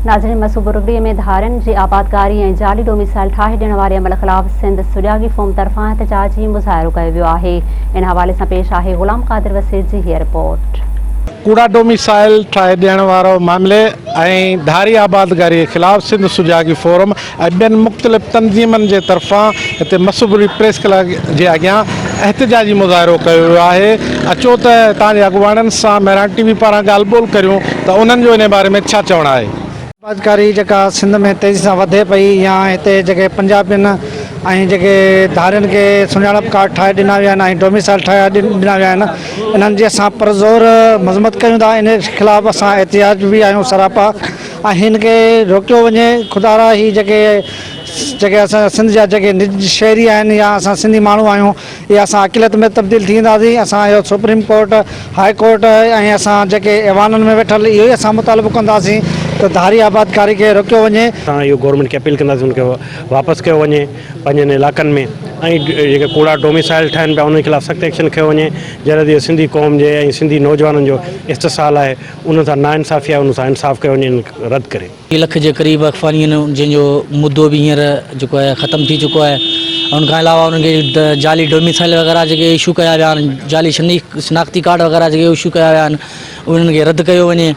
ناظرين مسوبرگڙي ۾ ڌارين جي آبادگاري ۽ جعلي ڊوميسائل ٺاهي ڏيڻ واري عمل خلاف سنڌ سجاڳي فورم طرفان احتجاجي مظاهرو ڪيو ويو آهي ان حوالي سان پيش آهي غلام قادر وسير جي هيء رپورٽ. ڪوڙا ڊوميسائل ٺاهي ڏيڻ وارو معاملي ۽ ڌاري آبادگاري خلاف سنڌ سجاڳي فورم ۽ ٻين مختلف تنظيمن جي طرفان هتي مسوبري پريس ڪلب جي اڳيان احتجاجي مظاهرو ڪيو ويو آهي اچو ته هتان جي اڳواڻن سان مهراڻ ٽي وي پاران ڳالهه ٻولهه ڪريون ته انهن جو انهي باري ۾ ڇا چوڻ آهي. آبادڪاري جيڪا سنڌ ۾ تيزي سان وڌي پئي يا هتي جيڪي پنجابين ۽ جيڪي ڌارين کي سڃاڻپ ڪارڊ ٺاهي ڏنا ويا آهن ۽ ڊوميسائل ٺاهي ڏنا ويا آهن انهن جي اسان پرزور مذمت ڪيون ٿا انهي خلاف اسان احتجاج به آهيون سراپا ۽ هن کي روڪيو وڃي خدارا هي جيڪي جيڪي اسان سنڌ جا جيڪي نج شهري آهن يا اسان سنڌي ماڻهو آهيون اهي اسان اقليت ۾ تبديل ٿي وينداسين اسان اهو سپريم ڪورٽ هاء ڪورٽ ۽ اسان جيڪي ايوانن ۾ ويٺل اهو ئي اسان مطالبو ڪنداسين ته ڌاري آبادڪاري کي روڪيو وڃي. اسان اهو گورنمينٽ کي اپيل ڪنداسين ان کي واپس ڪيو وڃي پنهنجن علائقن ۾ ۽ جيڪي ڪوڙا ڊوميسائل ٺاهن پيا انهن خلاف سخت ايڪشن کنيو وڃي جڏهن ته اهو سنڌي قوم جي ۽ سنڌي نوجوانن جو استحصال آهي انهن سان ناانصافي آهي انهن سان انصاف ڪيو وڃي انهن کي رد ڪري. ٽي لک جي قريب افغاني آهن جنهن جو مدو به هينئر جيڪو آهي ختم ٿي چڪو آهي ان کان علاوه انهن کي جعلي ڊوميسائل وغيره جيڪي اشو ڪيا ويا آهن جعلي شناختي ڪارڊ وغيره جيڪي اشو ڪيا ويا آهن انهن کي رد ڪيو وڃي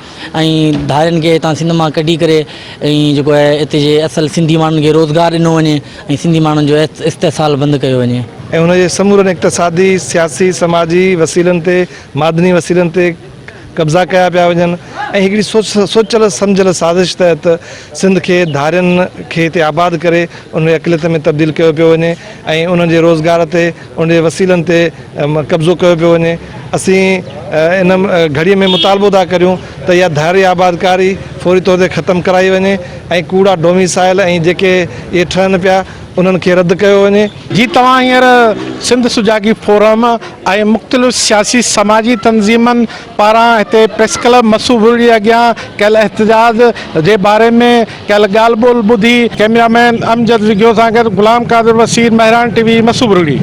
۽ ڌارين کي هتان سنڌ مان ڪڍي ڪري ۽ جيڪو آهي هتي جي اصل سنڌي ماڻهن کي روزگار ڏنو وڃي ۽ سنڌي ماڻهن جو استحصال بند ڪيو وڃي. ۽ ان جي سمورن اقتصادي، سياسي، سماجي وسيلن تي، معدني وسيلن تي قبضا ڪيا پيا وڃن ۽ هڪڙي سوچيل سمجهيل سازش تحت سنڌ کي ڌارين کي هتي آباد ڪري ان کي اقليت ۾ تبديل ڪيو پيو وڃي ۽ انهن جي روزگار تي ان جي وسيلن تي قبضو ڪيو پيو وڃي اسين ان گهڙي ۾ مطالبو ٿا ڪريون ته اها ڌاري آبادڪاري فوري طور تي ختم ڪرائي وڃي ۽ ڪوڙا ڊوميسائل ۽ جيڪي اهي ٺهن پيا انهن کي رد ڪيو وڃي. جي توهان هينئر سنڌ سجاڳي فورم ۽ مختلف سياسي سماجي تنظيمن پاران هتي پريس ڪلب مسوڀرڙي اڳيان ڪيل احتجاج جي باري ۾ ڪيل ڳالهه ٻولهه ٻڌي. ڪئميرا مين امجد وگهيو سان گڏ غلام قادر وسير، مهراڻ ٽي وي، مسوڀرڙي.